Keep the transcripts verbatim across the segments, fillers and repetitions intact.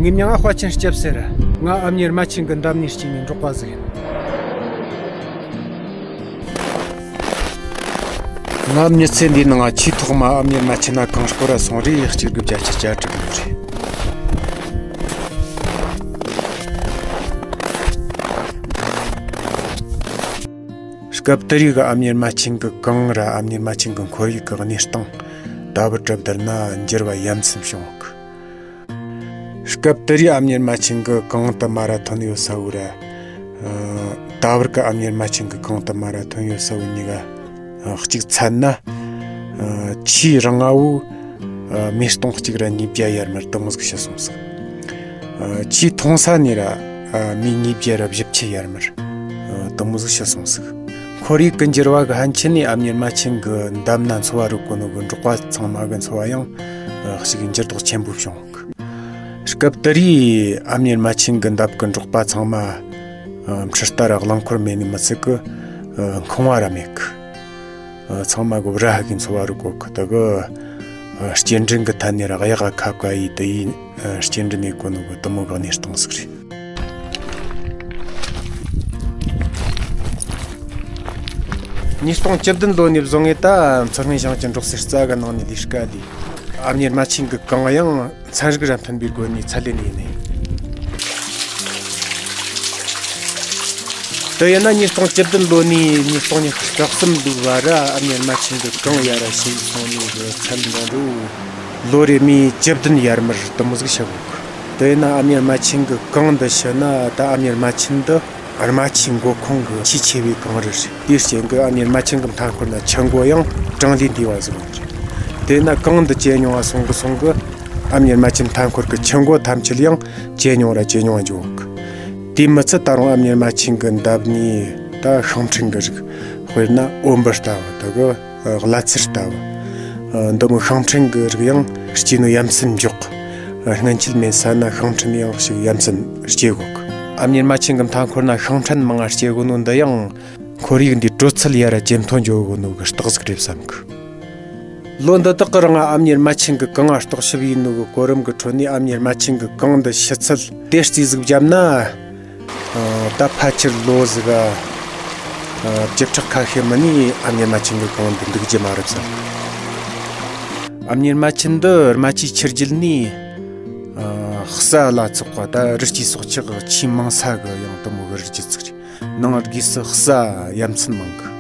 ངའི་མིང་ང་དཔའ་ཆེན་སྐྱབས་ཟེར། ང་ཨ་མྱེས་རྨ་ཆེན་གྱི་འདབས་ནས་སྐྱེས་ནས་འབྲོག་པ་ཟིག་ཡིན། ང་མྱི་ཚེ་འདིའི་ནང་ང་ཆེས་ཐོག་མ་ཨ་མྱེས་རྨ་ཆེན་ན་གངས་སྐོར་ར་སོང་རེ་གཅིག་དགུ་བརྒྱད་ཅུ་གྱ་དྲུག་ལོ་རེད། སྐབས་དེ་རིགས་ཀྱི་ཨ་མྱེས་རྨ་ཆེན་གྱི་གངས་ར་ཨ་མྱེས་རྨ་ཆེན་གྱི་ཁོར་ཡུག་གི་གནས་སྟངས་ད་བར་གྲུབ་བསྡུར་ན་འགྱུར་བ་ཡ་མཚན་བྱུང་ཡོད་གི། སྐབས་དེ་རིང་ཨ་མྱེས་རྨ་ཆེན་གྱི་གངས་དུ་མ་ར་ཐོན་ཡོད་ས་བོ་ར། ཨ། ད་བར་གྱི་ཨ་མྱེས་རྨ་ཆེན་གྱི་གངས་དུ་མ་ར་ཐོན་ཡོད་ས་བོ་གཉིས་ཀ་ཨ། གཅིག་ཚད་ན། ཨ། ཆེས་རིང་ང་བོ། ཨ། མི་སྟོང་གཅིག་ར་ཉིས་བརྒྱ་ཡར་མར་དེ་མོ་ཟིག་ཤི་སོང་ཟིག། ཨ། ཆེས་ཐུང་ས་ནས་ར། ཨ། མི་ཉིས་བརྒྱ་ར་བཞི་བཅུ་ཡར་མར། ཨ། དེ་མོ་ཟིག་ཤི་སོང་ཟིག། ཁོར་ཡུག་གི་འགྱུར་བ་གི་ཕན་ཆད་ནས་ཨ་མྱེས་རྨ་ཆེན་གྱི་འདབས་ན་འཚོ་བ་རོལ་གོ་ནོ་གི་འབྲོག་པ་ཚང་མ་གི་འཚོ་བ་ཡང་། ཨ། ཞིག་འགྱུར་ལྡོག་ཆེན་པོ་བྱུང་། སྐབས་དེ་རིང་ཨ་མྱེས་རྨ་ཆེན་གྱི་འདབས་ཀྱི་འབྲོག་པ་ཚང་མ། ཨ། འཕྲུལ་རྟ་ར་རླངས་འཁོར་མེད་ནི་མི་ཚད་གི། ཨ། འཁང་བ་ར་མེད་གི། ཨ། ཚང་མ་གི་ར་ཧ་གི་འཚོ་བ་རོལ་གོ་གི། དེ་གི། ཨ། སྐྱེལ་འདྲེན་གི་ཐད་ནས་ར་གཡག་ག་ཁབ་ག་ཡི་དེ་ཡིན། ཨ། སྐྱེལ་འདྲེན་ནས་གོ་ནོ་གི་དེ་མོ་གི་གནས་སྟངས་ཟིག་རེད། ཉིས་སྟོང་བཅུ་བདུན་ལོ་ནས་བཟུང་ངས་ད་མཚོ་སྔོན་ཞིང་ཆེན་འབྲོག་སའི་རྩ་གི་ནང་ནས་ལས་ཀ་ལས། ཨ་མྱེས་རྨ་ཆེན་གྱི་གངས་ཡང་ཚན་རིག་ར་མཐུན་པའི་སྒོ་ནས་ཚད་ལེན་ཡིན་ནས། དེ་ཡིན་ན་ཉིས་སྟོང་བཅུ་བདུན་ལོ་ནས་ཉིས་སྟོང་ཉི་ཤུ་རྩ་གསུམ་ལོའི་བར་ར་ཨ་མྱེས་རྨ་ཆེན་གྱི་གངས་ཡར་ར་ཞིག་སོང་ནས་གི་ཚད་འདི་རུ་ལོ་རེ་མི་བཅུ་བདུན་ཡར་མར་དེ་མོ་ཟིག་ཤི་གོ་གི། དེ་ཡིན་ན་ཨ་མྱེས་རྨ་ཆེན་གྱི་གངས་འདི་ཤི་ན་ད་ཨ་མྱེས་རྨ་ཆེན་འདི། རྨ་ཆུའི་མགོ་ཁུངས་ཀྱི་ཆེས་ཆེ་བའི་གངས་རི་རེད། དེའི་རྐྱེན་གྱིས་ཨ་མྱེས་རྨ་ཆེན་གྱི་མཐའ་འཁོར་ན་ཆུ་མགོ་ཡང་གྲངས་ལས་འདས་པ་ཟིག་ཡོད་རེད། དེས་ན་གངས་འདི་ཇེ་ཉུང་བ་སོང་གི་སོང་གི། ཨ་མྱེས་རྨ་ཆེན་མཐའ་འཁོར་གྱི་ཆུ་མགོ་ཐམས་ཅད་ཡང་ཇེ་ཉུང་ར་ཇེ་ཉུང་བ་འགྱོ་གི། དེ་མི་ཚད་ད་རུང་ཨ་མྱེས་རྨ་ཆེན་གྱི་འདབས་ནས་ད་ཤིང་ཕྲན་གྱི་རིགས། དཔེར་ན་འོམ་བུ་ལྟ་བུ་དེ་གི། གླ་ཚེར་ལྟ་བུ། འདི་མོ་ཤིང་ཕྲན་གྱི་རིགས་ཡང་སྐྱེས་ནོ་ཡ་མཚན་མགྱོགས། སྔན་ཆད་མེད་ས་ན་ཤིང་ཕྲན་ཡང་ཞིག་ཡ་མཚན་སྐྱེ་གོ་གི། ཨ་མྱེས་རྨ་ཆེན་གྱི་མཐའ་འཁོར་ན་ཤིང་ཕྲན་མང་ང་སྐྱེ་གོ་ནོ་འདི་ཡང་ཁོར་ཡུག་འདིའི་དྲོད་ཚད་ཡར་ར་ཇེ་མཐོ་འགྱོ་གོ་ནོ་གི་རྟགས་ཟིག་རེད་བསམ་གི། ལོ་འདི་དག་གི་རིང་ང་ཨ་མྱེས་རྨ་ཆེན་གྱི་གངས་ང་རྟོག་ཞིབ་ཡིན་ནོ་གི་གོ་རིམ་གྱི་ཁྲོད་ནས་ཨ་མྱེས་རྨ་ཆེན་གྱི་གངས་འདི་ཤི་ཚད་དེ་རྩིས་ཟིག་བརྒྱབ་ན། ཨ། ད་ཕལ་ཆེར་ལོ་ཟིག་ག་ཨ། བཅུ་ཕྲག་ཁ་ཤས་མིན་ནས་ཨ་མྱེས་རྨ་ཆེན་གྱི་གངས་འདི་འདུག་རྒྱུ་མ་རེད་བསམ། ཨ་མྱེས་རྨ་ཆེན་འདི་རྨ་ཆུའི་ཆུ་རྒྱུད་ནས། ཨ། བསྭ་ལ་སོགས་པ་ད་རི་སྐྱེས་སྲོག་ཆགས་ཆེས་མང་ས་གི་ཡང་དེ་མོ་གི་རི་རྒྱུད་ཅིག་རེད། ནང་སྒོས་སུ་བསྭ་ཡ་མཚན་མང་གི།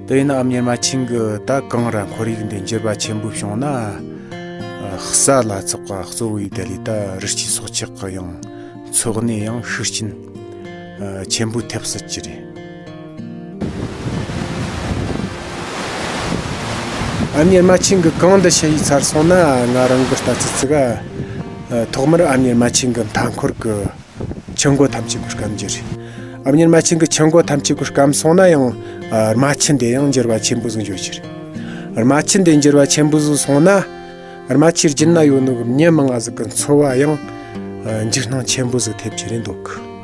དེ་ཡིན་ན་ཨ་མྱེས་རྨ་ཆེན་གྱི་ད་གངས་ར་ཁོར་ཡུག་འདི་འགྱུར་བ་ཆེན་པོ་བྱུང་ན། ཨ། བསྭ་ལ་སོགས་པ་གཙོ་བོ་ཡི་དེ་ལས་ད་རི་སྐྱེས་སྲོག་ཆགས་ཀྱི་ཡང་འཚོ་གནས་ཡང་ཤུགས་རྐྱེན། ཨ། ཆེན་པོ་ཐེབས་སྲིད་ཀྱི་རེད། ཨ་མྱེས་རྨ་ཆེན་གྱི་གངས་འདི་ཤི་ཡི་ཚར་སོང་ན་ང་རང་གི་ལྟ་ཚུལ་ཅིག་ག་ཨ། ཐོག་མར་ཨ་མྱེས་རྨ་ཆེན་གྱི་མཐའ་འཁོར་གྱི་ཆུ་མགོ་ཐམས་ཅད་གི་སྐམ་རྒྱུ་རེད། ཨ་མྱེས་རྨ་ཆེན་གྱི་ཆུ་མགོ་ཐམས་ཅད་གི་སྐམ་སོང་ན་ཡང་། ཨ། རྨ་ཆུ་འདི་ཡང་འགྱུར་བ་ཆེན་པོ་ཟིག་འགྱོ་རྒྱུ་རེད། རྨ་ཆུ་འདི་འགྱུར་བ་ཆེན་པོ་ཟིག་སོང་ན། རྨ་ཆུའི་རྒྱུད་ན་ཡོད་ནོ་གི་མྱི་མང་ང་ཟིག་གི་འཚོ་བ་ཡང་། ཨ། འཇིགས་སྣང་ཆེན་པོ་ཟིག་ཐེབས་རྒྱུ་རེད་འདོད་གི།